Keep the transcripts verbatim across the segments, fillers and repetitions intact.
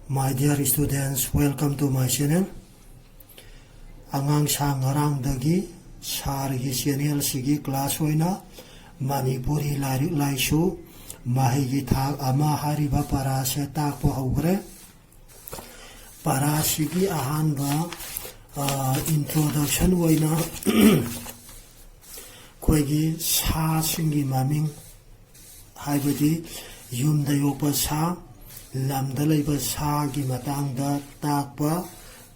My dear students, welcome to my channel. ꯑꯉꯥꯡ ꯁꯥ ꯉꯔꯥꯡꯗꯒꯤ ꯁꯥꯔꯒꯤ ꯆꯦꯅꯦꯜꯁꯤꯒꯤ ꯀ꯭ꯂꯥꯁ ꯑꯣꯏꯅ ꯃꯅꯤꯄꯨꯔꯤ ꯂꯥꯏꯔꯤꯛ ꯂꯥꯏꯁꯨ ꯃꯍꯩꯒꯤ ꯊꯥꯛ ꯑꯃ ꯍꯥꯏꯔꯤꯕ ꯄꯔꯥꯁꯦ ꯇꯥꯛꯄ ꯍꯧꯈ꯭ꯔꯦ꯫ ꯄꯔꯥꯁꯤꯒꯤ ꯑꯍꯥꯟꯕ ꯏꯟꯇ꯭ꯔꯣꯗꯛꯁꯟ ꯑꯣꯏꯅ ꯑꯩꯈꯣꯏꯒꯤ ꯁꯥꯁꯤꯡꯒꯤ ꯃꯃꯤꯡ, ꯍꯥꯏꯕꯗꯤ ꯌꯨꯝꯗ ꯌꯣꯛꯄ ꯁꯥ, ꯂꯝꯗ ꯂꯩꯕ ꯁꯥꯒꯤ ꯃꯇꯥꯡꯗ ꯇꯥꯛꯄ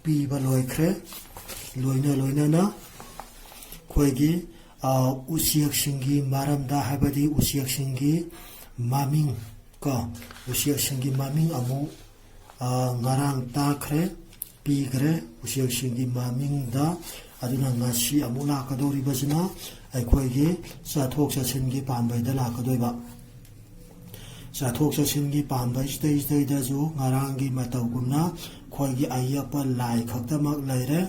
ꯄꯤꯕ ꯂꯣꯏꯈ꯭ꯔꯦ꯫ ꯂꯣꯏꯅ ꯂꯣꯏꯅꯅ ꯑꯩꯈꯣꯏꯒꯤ ꯎꯆꯦꯛꯁꯤꯡꯒꯤ ꯃꯔꯝꯗ, ꯍꯥꯏꯕꯗꯤ ꯎꯆꯦꯛꯁꯤꯡꯒꯤ ꯃꯃꯤꯡ ꯀꯣ, ꯎꯆꯦꯛꯁꯤꯡꯒꯤ ꯃꯃꯤꯡ ꯑꯃꯨꯛ ꯉꯔꯥꯡ ꯇꯥꯛꯈ꯭ꯔꯦ, ꯄꯤꯈ꯭ꯔꯦ ꯎꯆꯦꯛꯁꯤꯡꯒꯤ ꯃꯃꯤꯡꯗ꯫ ꯑꯗꯨꯅ ꯉꯁꯤ ꯑꯃꯨꯛ ꯂꯥꯛꯀꯗꯧꯔꯤꯕꯁꯤꯅ ꯑꯩꯈꯣꯏꯒꯤ ꯆꯠꯊꯣꯛ ꯆꯠꯁꯤꯟꯒꯤ ꯄꯥꯝꯕꯩꯗ ꯂꯥꯛꯀꯗꯣꯏꯕ꯫ ꯆꯠꯊꯣꯛ ꯆꯠꯁꯤꯟꯒꯤ ꯄꯥꯝꯕꯩꯁꯤꯗꯩꯁꯤꯗꯩꯗꯁꯨ ꯉꯔꯥꯡꯒꯤ ꯃꯇꯧꯒꯨꯝꯅ ꯑꯩꯈꯣꯏꯒꯤ ꯑꯌꯦꯛꯄ ꯂꯥꯏ ꯈꯛꯇꯃꯛ ꯂꯩꯔꯦ꯫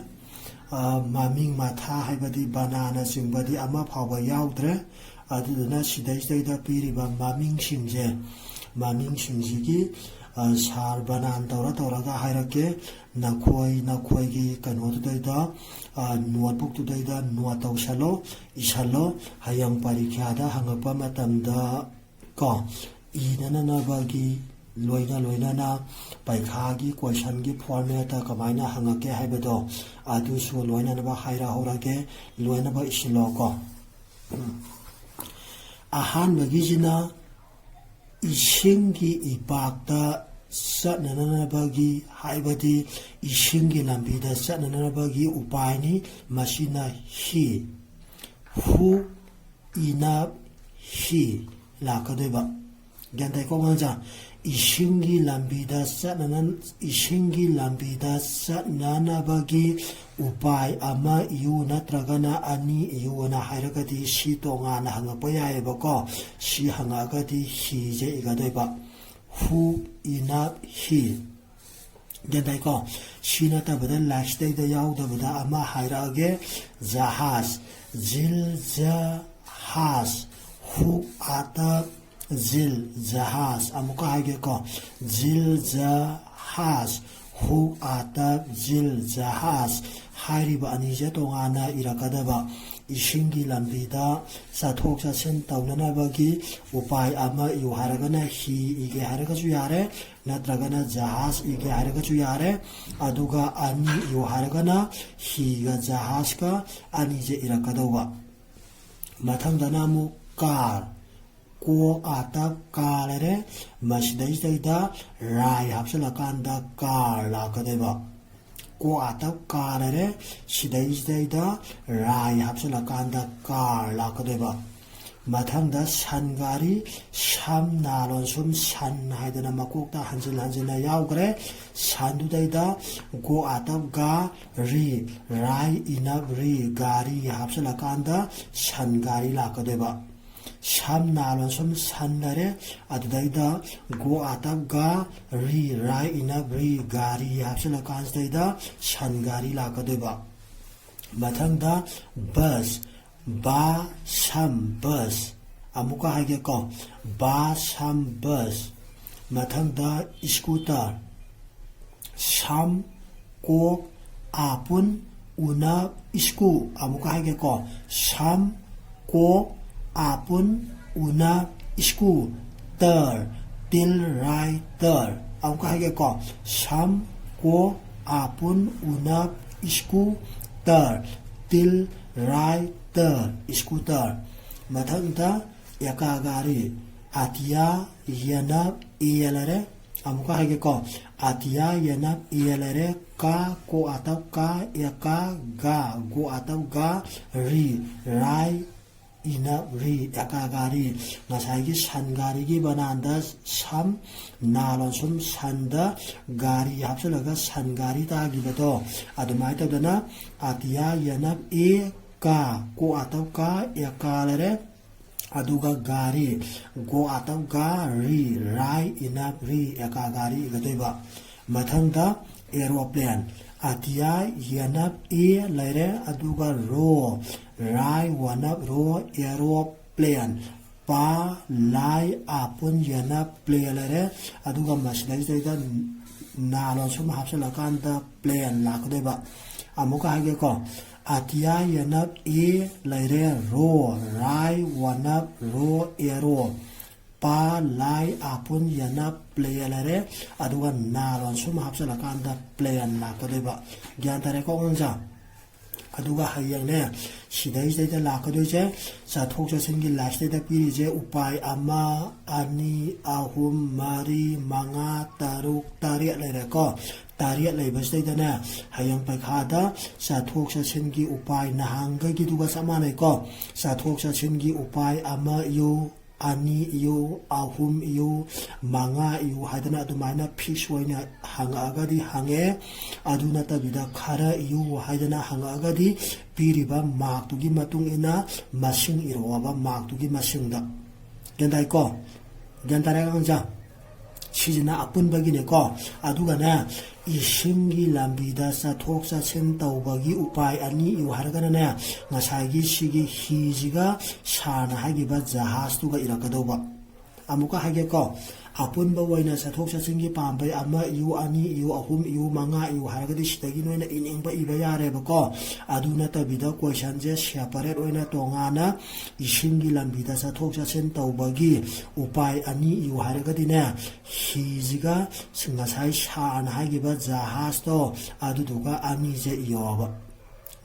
ꯃꯃꯤꯡ ꯃꯊꯥ ꯍꯥꯏꯕꯗꯤ ꯕꯅꯥꯅꯆꯤꯡꯕꯗꯤ ꯑꯃ ꯐꯥꯎꯕ ꯌꯥꯎꯗ꯭ꯔꯦ꯫ ꯑꯗꯨꯗꯨꯅ ꯁꯤꯗꯩꯁꯤꯗꯩꯗ ꯄꯤꯔꯤꯕ ꯃꯃꯤꯡꯁꯤꯡꯁꯦ, ꯃꯃꯤꯡꯁꯤꯡꯁꯤꯒꯤ ꯁꯥꯔ ꯕꯅꯥꯟ ꯇꯧꯔ ꯇꯧꯔꯒ ꯍꯥꯏꯔꯛꯀꯦ꯫ ꯅꯈꯣꯏ ꯅꯈꯣꯏꯒꯤ ꯀꯩꯅꯣꯗꯨꯗꯩꯗ, ꯅꯣꯠꯕꯨꯛꯇꯨꯗꯩꯗ ꯅꯣꯠ ꯇꯧꯁꯜꯂꯣ, ꯏꯁꯜꯂꯣ꯫ ꯍꯌꯦꯡ ꯄꯔꯤꯈ꯭ꯌꯥꯗ ꯍꯪꯉꯛꯄ ꯃꯇꯝꯗ ꯀꯣ, ꯏꯅꯅꯕꯒꯤ ꯂꯣꯏꯅ ꯂꯣꯏꯅꯅ ꯄꯩꯈꯥꯒꯤ ꯀꯣꯏꯁꯟꯒꯤ ꯐꯣꯔꯃꯦꯠꯇ ꯀꯃꯥꯏꯅ ꯍꯪꯉꯛꯀꯦ ꯍꯥꯏꯕꯗꯣ ꯑꯗꯨꯁꯨ ꯂꯣꯏꯅꯅꯕ ꯍꯥꯏꯔꯛꯍꯧꯔꯒꯦ꯫ ꯂꯣꯏꯅꯕ ꯏꯁꯤꯜꯂꯣꯀꯣ꯫ ꯑꯍꯥꯟꯕꯒꯤꯁꯤꯅ ꯏꯁꯤꯡꯒꯤ ꯏꯄꯥꯛꯇ ꯆꯠꯅꯅꯕꯒꯤ, ꯍꯥꯏꯕꯗꯤ ꯏꯁꯤꯡꯒꯤ ꯂꯝꯕꯤꯗ ꯆꯠꯅꯅꯕꯒꯤ ꯎꯄꯥꯏꯅꯤ꯫ ꯃꯁꯤꯅ ꯍꯤ, ꯍꯨ, ꯏꯅꯞ, ꯍꯤ ꯂꯥꯛꯀꯗꯣꯏꯕ꯫ ꯒ꯭ꯌꯥꯟ ꯇꯥꯏꯀꯣ ꯑꯉꯥꯡꯁꯥ? ꯏꯁꯤꯡꯒꯤ ꯂꯝꯕꯤꯗ ꯆꯠꯅꯅ-, ꯏꯁꯤꯡꯒꯤ ꯂꯝꯕꯤꯗ ꯆꯠꯅꯅꯕꯒꯤ ꯎꯄꯥꯏ ꯑꯃ ꯏꯌꯨ ꯅꯠꯇ꯭ꯔꯒꯅ ꯑꯅꯤ ꯏꯌꯨꯅ ꯍꯥꯏꯔꯒꯗꯤ ꯁꯤ ꯇꯣꯉꯥꯟꯅ ꯍꯪꯉꯛꯄ ꯌꯥꯏꯑꯕꯀꯣ꯫ ꯁꯤ ꯍꯪꯉꯛꯑꯒꯗꯤ ꯍꯤꯁꯦ ꯏꯒꯗꯣꯏꯕ꯫ ꯍꯨ, ꯏꯅꯞ, ꯍꯤ꯫ ꯒ꯭ꯌꯥꯟ ꯇꯥꯏꯀꯣ? ꯁꯤ ꯅꯠꯇꯕꯗ ꯂꯥꯏꯁꯇꯩꯗ ꯌꯥꯎꯗꯕꯗ ꯑꯃ ꯍꯥꯏꯔꯛꯑꯒꯦ꯫ ꯖꯍꯥꯖ, ꯖꯤꯜ, ꯖ, ꯍꯥꯖ꯫ ꯍꯨ, ꯑꯥꯇꯞ, ꯖꯤꯜ, ꯖꯍꯥꯖ꯫ ꯑꯃꯨꯛꯀ ꯍꯥꯏꯒꯦꯀꯣ꯫ ꯖꯤꯜ, ꯖ, ꯍꯨꯛ ꯑꯥꯇꯞ ꯖꯤꯜ ꯖꯍꯥꯖ ꯍꯥꯏꯔꯤꯕ ꯑꯅꯤꯁꯦ ꯇꯣꯉꯥꯟꯅ ꯏꯔꯛꯀꯗꯕ꯫ ꯏꯁꯤꯡꯒꯤ ꯂꯝꯕꯤꯗ ꯆꯠꯊꯣꯛ ꯆꯠꯁꯤꯟ ꯇꯧꯅꯅꯕꯒꯤ ꯎꯄꯥꯏ ꯑꯃ ꯏꯌꯨ ꯍꯥꯏꯔꯒꯅ ꯍꯤ ꯏꯒꯦ ꯍꯥꯏꯔꯒꯁꯨ ꯌꯥꯔꯦ, ꯅꯠꯇ꯭ꯔꯒꯅ ꯖꯍꯥꯖ ꯏꯒꯦ ꯍꯥꯏꯔꯒꯁꯨ ꯌꯥꯔꯦ꯫ ꯑꯗꯨꯒ ꯑꯅꯤ ꯏꯌꯨ ꯍꯥꯏꯔꯒꯅ ꯍꯤꯒ ꯖꯍꯥꯖꯀ ꯑꯅꯤꯁꯦ ꯏꯔꯛꯀꯗꯧꯕ꯫ ꯃꯊꯪꯗꯅ ꯑꯃꯨꯛ ꯀꯥꯔ꯫ ꯀꯣ ꯑꯥꯇꯞ ꯀꯥ ꯂꯩꯔꯦ꯫ ꯃꯁꯤꯗꯩꯁꯤꯗꯩꯗ ꯔꯥꯏ ꯍꯥꯞꯆꯤꯜꯂꯀꯥꯟꯗ ꯀꯥꯔ ꯂꯥꯛꯀꯗꯣꯏꯕ꯫ ꯀꯣ ꯑꯥꯇꯞ ꯀꯥ ꯂꯩꯔꯦ꯫ ꯁꯤꯗꯩꯁꯤꯗꯩꯗ ꯔꯥꯏ ꯍꯥꯞꯆꯤꯜꯂꯀꯥꯟꯗ ꯀꯥꯔ ꯂꯥꯛꯀꯗꯣꯏꯕ꯫ ꯃꯊꯪꯗ ꯁꯟ ꯒꯥꯔꯤ꯫ ꯁꯝ ꯅꯥ ꯂꯣꯟꯁꯨꯝ ꯁꯟ ꯍꯥꯏꯗꯅ ꯃꯀꯣꯛꯇ ꯍꯟꯖꯤꯟ ꯍꯟꯖꯤꯟꯅ ꯌꯥꯎꯈ꯭ꯔꯦ꯫ ꯁꯟꯗꯨꯗꯩꯗ ꯒꯣ ꯑꯥꯇꯞ ꯒꯥ ꯔꯤ, ꯔꯥꯏ ꯏꯅꯞ ꯔꯤ, ꯒꯥꯔꯤ ꯍꯥꯞꯆꯤꯜꯂꯀꯥꯟꯗ ꯁꯟ ꯒꯥꯔꯤ ꯂꯥꯛꯀꯗꯣꯏꯕ꯫ ꯁꯝ ꯅꯥ ꯂꯣꯟꯁꯨꯝ ꯁꯟ ꯂꯩꯔꯦ꯫ ꯑꯗꯨꯗꯩꯗ ꯒꯣ ꯑꯥꯇꯞ ꯒꯥ ꯔꯤ, ꯔꯥꯏ ꯏꯅꯞ ꯔꯤ, ꯒꯥꯔꯤ ꯍꯥꯞꯆꯤꯜꯂꯀꯥꯟꯁꯤꯗꯩꯗ ꯁꯟ ꯒꯥꯔꯤ ꯂꯥꯛꯀꯗꯣꯏꯕ꯫ ꯃꯊꯪꯗ ꯕꯁ꯫ ꯕꯥ ꯁꯝ ꯕꯁ꯫ ꯑꯃꯨꯛꯀ ꯍꯥꯏꯒꯦꯀꯣ, ꯕꯥ ꯁꯝ ꯕꯁ꯫ ꯃꯊꯪꯗ ꯁ꯭ꯀꯨꯇꯔ꯫ ꯁꯝ ꯀꯣꯛ ꯑꯥꯄꯨꯟ ꯎꯅꯞ ꯁ꯭ꯀꯨ꯫ ꯑꯃꯨꯛꯀ ꯍꯥꯏꯒꯦꯀꯣ, ꯁꯝ ꯀꯣꯛ ꯑꯥꯄꯨꯟ ꯎꯅꯞ ꯁ꯭ꯀꯨ꯫ ꯇꯔ, ꯇꯤꯜ ꯔꯥꯏ ꯇꯔ꯫ ꯑꯃꯨꯛꯀ ꯍꯥꯏꯒꯦꯀꯣ, ꯁꯝ ꯀꯣꯛ ꯑꯥꯄꯨꯟ ꯎꯅꯞ ꯁ꯭ꯀꯨ꯫ ꯇꯔ, ꯇꯤꯜ ꯔꯥꯏ ꯇꯔ, ꯁ꯭ꯀꯨꯇꯔ꯫ ꯃꯊꯪꯗ ꯑꯦꯀꯥ ꯒꯥꯔꯤ꯫ ꯑꯇꯤꯌꯥ ꯌꯦꯅꯞ ꯑꯦ ꯂꯩꯔꯦ꯫ ꯑꯃꯨꯛꯀ ꯍꯥꯏꯒꯦꯀꯣ, ꯑꯇꯤꯌꯥ ꯌꯦꯅꯞ ꯑꯦ ꯂꯩꯔꯦ꯫ ꯀꯥ ꯀꯣ ꯑꯥꯇꯞ ꯀꯥ, ꯑꯦꯀꯥ ꯒꯥ ꯒꯣ ꯑꯥꯇꯞ ꯒꯥ ꯔꯤ, ꯔꯥꯏ ꯏꯅꯞ ꯔꯤ, ꯑꯦꯀꯥ ꯒꯥꯔꯤ꯫ ꯉꯁꯥꯏꯒꯤ ꯁꯟ ꯒꯥꯔꯤꯒꯤ ꯕꯅꯥꯟꯗ ꯁꯝ ꯅꯥ ꯂꯣꯟꯁꯨꯝ ꯁꯟꯗ ꯒꯥꯔꯤ ꯍꯥꯞꯆꯤꯜꯂꯒ ꯁꯟ ꯒꯥꯔꯤ ꯇꯥꯈꯤꯕꯗꯣ, ꯑꯗꯨꯃꯥꯏꯅ ꯇꯧꯗꯅ ꯑꯇꯤꯌꯥ ꯌꯦꯅꯞ ꯑꯦ ꯀꯥ, ꯀꯣ ꯑꯥꯇꯞ ꯀꯥ, ꯑꯦꯀꯥ ꯂꯩꯔꯦ꯫ ꯑꯗꯨꯒ ꯒꯥꯔꯤ, ꯒꯣ ꯑꯥꯇꯞ ꯒꯥ ꯔꯤ, ꯔꯥꯏ ꯏꯅꯞ ꯔꯤ, ꯑꯦꯀꯥ ꯒꯥꯔꯤ ꯏꯒꯗꯣꯏꯕ꯫ ꯃꯊꯪꯗ ꯑꯦꯔꯣꯄ꯭ꯂꯦꯟ꯫ ꯑꯇꯤꯌꯥ ꯌꯦꯅꯞ ꯑꯦ ꯂꯩꯔꯦ, ꯑꯗꯨꯒ ꯔꯣ, ꯔꯥꯏ ꯋꯥꯅꯞ ꯔꯣ, ꯑꯦꯔꯣꯄ꯭ꯂꯦꯟ꯫ ꯄ, ꯂꯥꯏ, ꯑꯥꯄꯨꯟ, ꯌꯦꯅ, ꯄ꯭ꯂꯦ ꯂꯩꯔꯦ꯫ ꯑꯗꯨꯒ ꯃꯁꯤꯗꯩꯁꯤꯗꯩꯗ ꯅꯥ ꯂꯣꯟꯁꯨꯝ ꯍꯥꯞꯆꯤꯜꯂꯀꯥꯟꯗ ꯄ꯭ꯂꯦꯟ ꯂꯥꯛꯀꯗꯣꯏꯕ꯫ ꯑꯃꯨꯛꯀ ꯍꯥꯏꯒꯦꯀꯣ꯫ ꯑꯇꯤꯌꯥ, ꯌꯦꯅꯞ, ꯑꯦ ꯂꯩꯔꯦ꯫ ꯔꯣ, ꯔꯥꯏ, ꯋꯥꯅꯞ, ꯔꯣ, ꯑꯦꯔꯣ꯫ ꯄ, ꯂꯥꯏ, ꯑꯥꯄꯨꯟ, ꯌꯦꯅꯞ, ꯄ꯭ꯂꯦ ꯂꯩꯔꯦ꯫ ꯑꯗꯨꯒ ꯅꯥ ꯂꯣꯟꯁꯨꯝ ꯍꯥꯞꯆꯤꯜꯂꯀꯥꯟꯗ ꯄ꯭ꯂꯦꯟ ꯂꯥꯛꯀꯗꯣꯏꯕ꯫ ꯒ꯭ꯌꯥꯟ ꯇꯥꯔꯦꯀꯣ ꯑꯉꯥꯡꯁꯥ? ꯑꯗꯨꯒ ꯍꯌꯦꯡꯅꯦ, ꯁꯤꯗꯩꯁꯤꯗꯩꯗ ꯂꯥꯛꯀꯗꯣꯏꯁꯦ, ꯆꯠꯊꯣꯛ ꯆꯠꯁꯤꯟꯒꯤ ꯂꯥꯏꯐꯁꯤꯗꯩꯗ ꯄꯤꯔꯤꯁꯦ ꯎꯄꯥꯏ ꯑꯃ, ꯑꯅꯤ, ꯑꯍꯨꯝ, ꯃꯔꯤ, ꯃꯉꯥ, ꯇꯔꯨꯛ, ꯇꯔꯦꯠ ꯂꯩꯔꯦꯀꯣ꯫ ꯇꯔꯦꯠ ꯂꯩꯕꯁꯤꯗꯩꯗꯅꯦ, ꯍꯌꯦꯡ ꯄꯩꯈꯥꯗ ꯆꯠꯊꯣꯛ ꯆꯠꯁꯤꯟꯒꯤ ꯎꯄꯥꯏ ꯅꯍꯥꯟꯈꯩꯒꯤꯗꯨꯒ ꯆꯞ ꯃꯥꯟꯅꯩꯀꯣ꯫ ꯆꯠꯊꯣꯛ ꯆꯠꯁꯤꯟꯒꯤ ꯎꯄꯥꯏ ꯑꯃ ꯏꯌꯨ, ꯑꯅꯤ ꯏꯌꯨ, ꯑꯍꯨꯝ ꯏꯌꯨ, ꯃꯉꯥ ꯏꯌꯨ ꯍꯥꯏꯗꯅ ꯑꯗꯨꯃꯥꯏꯅ ꯐꯤꯛꯁ ꯑꯣꯏꯅ ꯍꯪꯉꯛꯑꯒꯗꯤ ꯍꯪꯉꯦ꯫ ꯑꯗꯨ ꯅꯠꯇꯕꯤꯗ ꯈꯔ ꯏꯌꯨ ꯍꯥꯏꯗꯅ ꯍꯪꯉꯛꯑꯒꯗꯤ ꯄꯤꯔꯤꯕ ꯃꯥꯔꯛꯇꯨꯒꯤ ꯃꯇꯨꯡ ꯏꯟꯅ ꯃꯁꯤꯡ ꯏꯔꯛꯑꯣꯕ, ꯃꯥꯔꯛꯇꯨꯒꯤ ꯃꯁꯤꯡꯗ꯫ ꯒ꯭ꯌꯥꯟ ꯇꯥꯏꯀꯣ? ꯒ꯭ꯌꯥꯟ ꯇꯥꯔꯦ ꯑꯉꯥꯡꯁꯥ? ꯁꯤꯁꯤꯅ ꯑꯄꯨꯟꯕꯒꯤꯅꯦꯀꯣ꯫ ꯑꯗꯨꯒꯅꯦ, ꯏꯁꯤꯡꯒꯤ ꯂꯝꯕꯤꯗ ꯆꯠꯊꯣꯛ ꯆꯠꯁꯤꯟ ꯇꯧꯕꯒꯤ ꯎꯄꯥꯏ ꯑꯅꯤ ꯏꯌꯨ ꯍꯥꯏꯔꯒꯅꯅꯦ, ꯉꯁꯥꯏꯒꯤ ꯁꯤꯒꯤ ꯍꯤꯁꯤꯒ ꯁꯥꯔꯅ ꯍꯥꯏꯈꯤꯕ ꯖꯍꯥꯖꯇꯨꯒ ꯏꯔꯛꯀꯗꯧꯕ꯫ ꯑꯃꯨꯛꯀ ꯍꯥꯏꯒꯦꯀꯣ꯫ ꯑꯄꯨꯟꯕ ꯑꯣꯏꯅ ꯆꯠꯊꯣꯛ ꯆꯠꯁꯤꯟꯒꯤ ꯄꯥꯝꯕꯩ ꯑꯃ ꯏꯌꯨ, ꯑꯅꯤ ꯏꯌꯨ, ꯑꯍꯨꯝ ꯏꯌꯨ, ꯃꯉꯥ ꯏꯌꯨ ꯍꯥꯏꯔꯒꯗꯤ ꯁꯤꯗꯒꯤ ꯅꯣꯏꯅ ꯏꯅꯤꯡꯕ ꯏꯕ ꯌꯥꯔꯦꯕꯀꯣ꯫ ꯑꯗꯨ ꯅꯠꯇꯕꯤꯗ ꯀꯣꯏꯁꯟꯁꯦ ꯁꯦꯄꯔꯦꯠ ꯑꯣꯏꯅ ꯇꯣꯉꯥꯟꯅ ꯏꯁꯤꯡꯒꯤ ꯂꯝꯕꯤꯗ ꯆꯠꯊꯣꯛ ꯆꯠꯁꯤꯟ ꯇꯧꯕꯒꯤ ꯎꯄꯥꯏ ꯑꯅꯤ ꯏꯌꯨ ꯍꯥꯏꯔꯒꯗꯤꯅꯦ, ꯍꯤꯁꯤꯒ ꯉꯁꯥꯏ ꯁꯥꯔꯅ ꯍꯥꯏꯈꯤꯕ ꯖꯍꯥꯖꯇꯣ, ꯑꯗꯨꯗꯨꯒ ꯑꯅꯤꯁꯦ ꯏꯌꯣꯕ꯫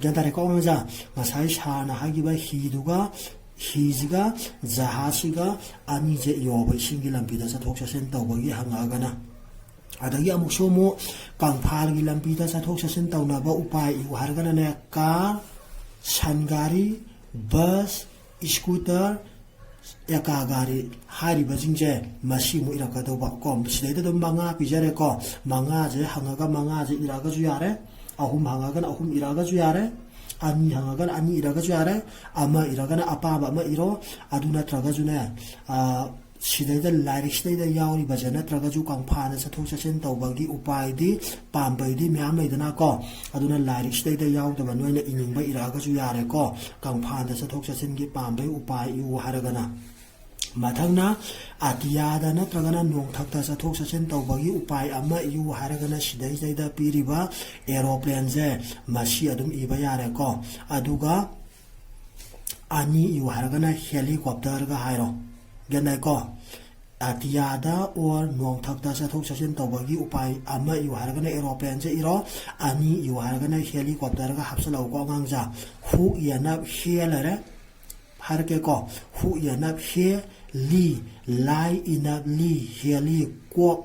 ꯒ꯭ꯌꯥꯟ ꯇꯥꯔꯦꯀꯣ ꯑꯉꯥꯡꯁꯥ? ꯉꯁꯥꯏ ꯁꯥꯔꯅ ꯍꯥꯏꯈꯤꯕ ꯍꯤꯗꯨꯒ, ꯍꯤꯁꯤꯒ ꯖꯍꯥꯖꯁꯤꯒ ꯑꯅꯤꯁꯦ ꯏꯌꯣꯕ, ꯏꯁꯤꯡꯒꯤ ꯂꯝꯕꯤꯗ ꯆꯠꯊꯣꯛ ꯆꯠꯁꯤꯟ ꯇꯧꯕꯒꯤ ꯍꯪꯉꯛꯑꯒꯅ꯫ ꯑꯗꯒꯤ ꯑꯃꯨꯛꯁꯨ ꯑꯃꯨꯛ ꯀꯪꯐꯥꯜꯒꯤ ꯂꯝꯕꯤꯗ ꯆꯠꯊꯣꯛ ꯆꯠꯁꯤꯟ ꯇꯧꯅꯕ ꯎꯄꯥꯏ ꯏꯌꯨ ꯍꯥꯏꯔꯒꯅꯅꯦ, ꯀꯥꯔ, ꯁꯟꯒꯥꯔꯤ, ꯕꯁ, ꯁ꯭ꯀꯨꯇꯔ, ꯑꯦꯀꯥ ꯒꯥꯔꯤ ꯍꯥꯏꯔꯤꯕꯁꯤꯡꯁꯦ ꯃꯁꯤꯃꯨꯛ ꯏꯔꯛꯀꯗꯧꯕ ꯀꯣ꯫ ꯁꯤꯗꯩꯗ ꯑꯗꯨꯝ ꯃꯉꯥ ꯄꯤꯖꯔꯦꯀꯣ꯫ ꯃꯉꯥꯁꯦ ꯍꯪꯉꯒ ꯃꯉꯥꯁꯦ ꯏꯔꯛꯑꯒꯁꯨ ꯌꯥꯔꯦ, ꯑꯍꯨꯝ ꯍꯪꯉꯒꯅ ꯑꯍꯨꯝ ꯏꯔꯛꯑꯒꯁꯨ ꯌꯥꯔꯦ, ꯑꯅꯤ ꯍꯪꯉꯒꯅ ꯑꯅꯤ ꯏꯔꯛꯑꯒꯁꯨ ꯌꯥꯔꯦ, ꯑꯃ ꯏꯔꯒꯅ ꯑꯄꯥꯝꯕ ꯑꯃ ꯏꯔꯣ꯫ ꯑꯗꯨ ꯅꯠꯇ꯭ꯔꯒꯁꯨꯅꯦ, ꯑ, ꯁꯤꯗꯩꯗ ꯂꯥꯏꯔꯤꯛꯁꯤꯗꯩꯗ ꯌꯥꯎꯔꯤꯕꯁꯦ ꯅꯠꯇ꯭ꯔꯒꯁꯨ ꯀꯪꯐꯥꯜꯗ ꯆꯠꯊꯣꯛ ꯆꯠꯁꯤꯟ ꯇꯧꯕꯒꯤ ꯎꯄꯥꯏꯗꯤ, ꯄꯥꯝꯕꯩꯗꯤ ꯃꯌꯥꯝ ꯂꯩꯗꯅꯀꯣ꯫ ꯑꯗꯨꯅ ꯂꯥꯏꯔꯤꯛꯁꯤꯗꯩꯗ ꯌꯥꯎꯗꯕ ꯅꯣꯏꯅ ꯏꯅꯤꯡꯕ ꯏꯔꯛꯑꯒꯁꯨ ꯌꯥꯔꯦꯀꯣ꯫ ꯀꯪꯐꯥꯜꯗ ꯆꯠꯊꯣꯛ ꯆꯠꯁꯤꯟꯒꯤ ꯄꯥꯝꯕꯩ ꯎꯄꯥꯏ ꯏꯌꯨ ꯍꯥꯏꯔꯒꯅ꯫ ꯃꯊꯪꯅ ꯑꯇꯤꯌꯥꯗ ꯅꯠꯇ꯭ꯔꯒꯅ ꯅꯣꯡꯊꯛꯇ ꯆꯠꯊꯣꯛ ꯆꯠꯁꯤꯟ ꯇꯧꯕꯒꯤ ꯎꯄꯥꯏ ꯑꯃ ꯏꯌꯨ ꯍꯥꯏꯔꯒꯅ ꯁꯤꯗꯩꯁꯤꯗꯩꯗ ꯄꯤꯔꯤꯕ aeroplane ꯁꯦ ꯃꯁꯤ ꯑꯗꯨꯝ ꯏꯕ ꯌꯥꯔꯦꯀꯣ꯫ ꯑꯗꯨꯒ ꯑꯅꯤ ꯏꯌꯨ ꯍꯥꯏꯔꯒꯅ helicopter ꯒ ꯍꯥꯏꯔꯣ꯫ ꯒ꯭ꯌꯥꯟ ꯇꯥꯏꯀꯣ? ꯑꯇꯤꯌꯥꯗ or ꯅꯣꯡꯊꯛꯇ ꯆꯠꯊꯣꯛ ꯆꯠꯁꯤꯟ ꯇꯧꯕꯒꯤ ꯎꯄꯥꯏ ꯑꯃ ꯏꯌꯨ ꯍꯥꯏꯔꯒꯅ aeroplane ꯁꯦ ꯏꯔꯣ, ꯑꯅꯤ ꯏꯌꯨ ꯍꯥꯏꯔꯒꯅ helicopter ꯒ ꯍꯥꯞꯆꯤꯜꯂꯛꯎꯀꯣ ꯑꯉꯥꯡꯁꯦ꯫ ꯍꯨꯛ ꯌꯦꯅꯞ ꯍꯦ ꯂꯩꯔꯦ, ꯍꯥꯏꯔꯛꯀꯦꯀꯣ꯫ ꯍꯨꯛ ꯌꯦꯅꯞ ꯍꯦ ꯂꯤ, ꯂꯥꯏ ꯏꯅꯞ ꯂꯤ, ꯍꯦꯂꯤ ꯀꯣꯛ,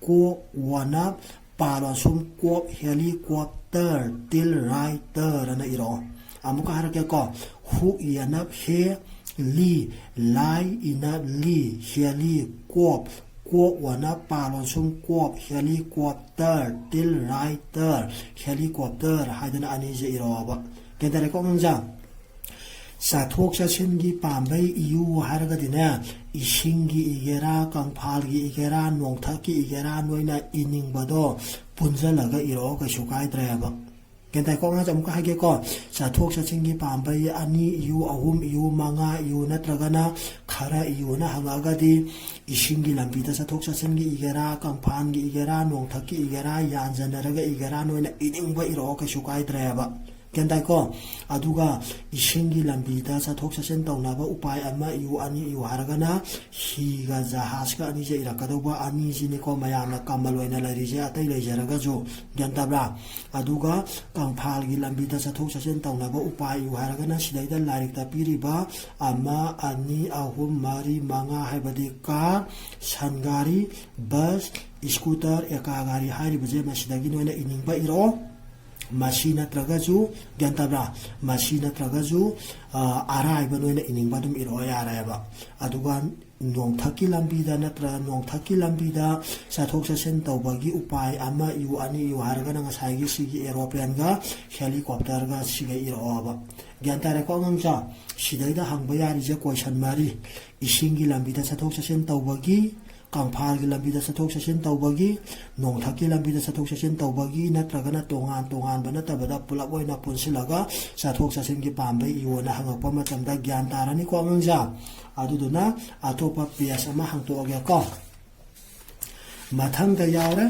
ꯀꯣꯛ ꯋꯥꯅꯞ ꯄꯥ ꯂꯣꯟꯁꯨꯝ ꯀꯣꯞ, helicopter, ꯇꯤꯜ ꯔꯥꯏ ꯇꯔ ꯑꯅ ꯏꯔꯛꯑꯣ꯫ ꯑꯃꯨꯛꯀ ꯍꯥꯏꯔꯛꯀꯦꯀꯣ꯫ ꯍꯨꯛ ꯌꯦꯅꯞ ꯍꯦ ꯂꯤ, ꯂꯥꯏ ꯏꯅꯞ ꯂꯤ, ꯍꯦꯂꯤ ꯀꯣꯞ, ꯀꯣꯛ ꯋꯥꯅꯞ ꯄꯥ ꯂꯣꯟꯁꯨꯝ ꯀꯣꯞ, helicopter, ꯇꯤꯜ ꯔꯥꯏ ꯇꯔ, helicopter ꯍꯥꯏꯗꯅ ꯑꯅꯤꯁꯦ ꯏꯔꯛꯑꯣꯕ꯫ ꯒ꯭ꯌꯥꯟ ꯇꯥꯔꯦꯀꯣ ꯑꯉꯥꯡꯁꯥ? ꯆꯠꯊꯣꯛ ꯆꯠꯁꯤꯟꯒꯤ ꯄꯥꯝꯕꯩ ꯏꯌꯨ ꯍꯥꯏꯔꯒꯗꯤꯅꯦ, ꯏꯁꯤꯡꯒꯤ ꯏꯒꯦꯔꯥ, ꯀꯪꯐꯥꯜꯒꯤ ꯏꯒꯦꯔꯥ, ꯅꯣꯡꯊꯛꯀꯤ ꯏꯒꯦꯔꯥ, ꯅꯣꯏꯅ ꯏꯅꯤꯡꯕꯗꯣ ꯄꯨꯟꯁꯤꯜꯂꯒ ꯏꯔꯛꯑꯣ, ꯀꯩꯁꯨ ꯀꯥꯏꯗ꯭ꯔꯦꯕ꯫ ꯒ꯭ꯌꯥꯟ ꯇꯥꯏꯀꯣ ꯑꯉꯥꯡꯁꯦ? ꯑꯃꯨꯛꯀ ꯍꯥꯏꯒꯦꯀꯣ꯫ ꯆꯠꯊꯣꯛ ꯆꯠꯁꯤꯟꯒꯤ ꯄꯥꯝꯕꯩ ꯑꯅꯤ ꯏꯌꯨ, ꯑꯍꯨꯝ ꯏꯌꯨ, ꯃꯉꯥ ꯏꯌꯨ, ꯅꯠꯇ꯭ꯔꯒꯅ ꯈꯔ ꯏꯌꯨꯅ ꯍꯪꯉꯛꯑꯒꯗꯤ, ꯏꯁꯤꯡꯒꯤ ꯂꯝꯕꯤꯗ ꯆꯠꯊꯣꯛ ꯆꯠꯁꯤꯟꯒꯤ ꯏꯒꯦꯔꯥ, ꯀꯪꯐꯥꯜꯒꯤ ꯏꯒꯦꯔꯥ, ꯅꯣꯡꯊꯛꯀꯤ ꯏꯒꯦꯔꯥ, ꯌꯥꯟꯖꯟꯅꯔꯒ ꯏꯒꯦꯔꯥ, ꯅꯣꯏꯅ ꯏꯅꯤꯡꯕ ꯏꯔꯛꯑꯣ, ꯀꯩꯁꯨ ꯀꯥꯏꯗ꯭ꯔꯦꯕ꯫ ꯒ꯭ꯌꯥꯟ ꯇꯥꯏꯀꯣ? ꯑꯗꯨꯒ ꯏꯁꯤꯡꯒꯤ ꯂꯝꯕꯤꯗ ꯆꯠꯊꯣꯛ ꯆꯠꯁꯤꯟ ꯇꯧꯅꯕ ꯎꯄꯥꯏ ꯑꯃ ꯏꯌꯨ, ꯑꯅꯤ ꯏꯌꯨ ꯍꯥꯏꯔꯒꯅ ꯍꯤꯒ ꯖꯍꯥꯖꯀ ꯑꯅꯤꯁꯦ ꯏꯔꯛꯀꯗꯧꯕ꯫ ꯑꯅꯤꯁꯤꯅꯤꯀꯣ ꯃꯌꯥꯝꯅ common ꯑꯣꯏꯅ ꯂꯩꯔꯤꯁꯦ, ꯑꯇꯩ ꯂꯩꯖꯔꯒꯁꯨ꯫ ꯒ꯭ꯌꯥꯟ ꯇꯥꯕ꯭ꯔꯥ? ꯑꯗꯨꯒ ꯀꯪꯐꯥꯜꯒꯤ ꯂꯝꯕꯤꯗ ꯆꯠꯊꯣꯛ ꯆꯠꯁꯤꯟ ꯇꯧꯅꯕ ꯎꯄꯥꯏ ꯏꯌꯨ ꯍꯥꯏꯔꯒꯅ ꯁꯤꯗꯩꯗ ꯂꯥꯏꯔꯤꯛꯇ ꯄꯤꯔꯤꯕ ꯑꯃ, ꯑꯅꯤ, ꯑꯍꯨꯝ, ꯃꯔꯤ, ꯃꯉꯥ ꯍꯥꯏꯕꯗꯤ car, ꯁꯟꯒꯥꯔꯤ, bus, scooter, ꯑꯦꯀꯥ ꯒꯥꯔꯤ ꯍꯥꯏꯔꯤꯕꯁꯦ ꯃꯁꯤꯗꯒꯤ ꯅꯣꯏꯅ ꯏꯅꯤꯡꯕ ꯏꯔꯛꯑꯣ꯫ ꯃꯁꯤ ꯅꯠꯇ꯭ꯔꯒꯁꯨ, ꯒ꯭ꯌꯥꯟ ꯇꯥꯕ꯭ꯔꯥ? ꯃꯁꯤ ꯅꯠꯇ꯭ꯔꯒꯁꯨ, ꯑ, ꯑꯔꯥꯏꯕ ꯅꯣꯏꯅ ꯏꯅꯤꯡꯕ ꯑꯗꯨꯝ ꯏꯔꯛꯑꯣ ꯌꯥꯔꯦꯕ꯫ ꯑꯗꯨꯒ ꯅꯣꯡꯊꯛꯀꯤ ꯂꯝꯕꯤꯗ ꯅꯠꯇ꯭ꯔꯒ ꯅꯣꯡꯊꯛꯀꯤ ꯂꯝꯕꯤꯗ ꯆꯠꯊꯣꯛ ꯆꯠꯁꯤꯟ ꯇꯧꯕꯒꯤ ꯎꯄꯥꯏ ꯑꯃ ꯏꯌꯨ, ꯑꯅꯤ ꯏꯌꯨ ꯍꯥꯏꯔꯒꯅ ꯉꯁꯥꯏꯒꯤ ꯁꯤꯒꯤ aeroplane ꯒ helicopter ꯒ ꯁꯤꯒ ꯏꯔꯛꯑꯣꯕ꯫ ꯒ꯭ꯌꯥꯟ ꯇꯥꯔꯦꯀꯣ ꯑꯉꯥꯡꯁꯥ? ꯁꯤꯗꯩꯗ ꯍꯪꯕ ꯌꯥꯔꯤꯁꯦ question ꯃꯔꯤ: ꯏꯁꯤꯡꯒꯤ ꯂꯝꯕꯤꯗ ꯆꯠꯊꯣꯛ ꯆꯠꯁꯤꯟ ꯇꯧꯕꯒꯤ ꯀꯪꯐꯥꯜꯒꯤ ꯂꯝꯕꯤꯗ ꯆꯠꯊꯣꯛ ꯆꯠꯁꯤꯟ ꯇꯧꯕꯒꯤ, ꯅꯣꯡꯊꯛꯀꯤ ꯂꯝꯕꯤꯗ ꯆꯠꯊꯣꯛ ꯆꯠꯁꯤꯟ ꯇꯧꯕꯒꯤ, ꯅꯠꯇ꯭ꯔꯒꯅ ꯇꯣꯉꯥꯟ ꯇꯣꯉꯥꯟꯕ ꯅꯠꯇꯕꯗ ꯄꯨꯂꯞ ꯑꯣꯏꯅ ꯄꯨꯟꯁꯤꯜꯂꯒ ꯆꯠꯊꯣꯛ ꯆꯠꯁꯤꯟꯒꯤ ꯄꯥꯝꯕꯩ ꯏꯌꯣꯅ ꯍꯪꯉꯛꯄ ꯃꯇꯝꯗ ꯒ꯭ꯌꯥꯟ ꯇꯥꯔꯅꯤꯀꯣ ꯑꯉꯥꯡꯁꯥ꯫ ꯑꯗꯨꯗꯨꯅ ꯑꯇꯣꯞꯄ ꯄꯦꯖ ꯑꯃ ꯍꯥꯡꯇꯣꯛꯑꯒꯦꯀꯣ꯫ ꯃꯊꯪꯗ ꯌꯥꯎꯔꯦ꯫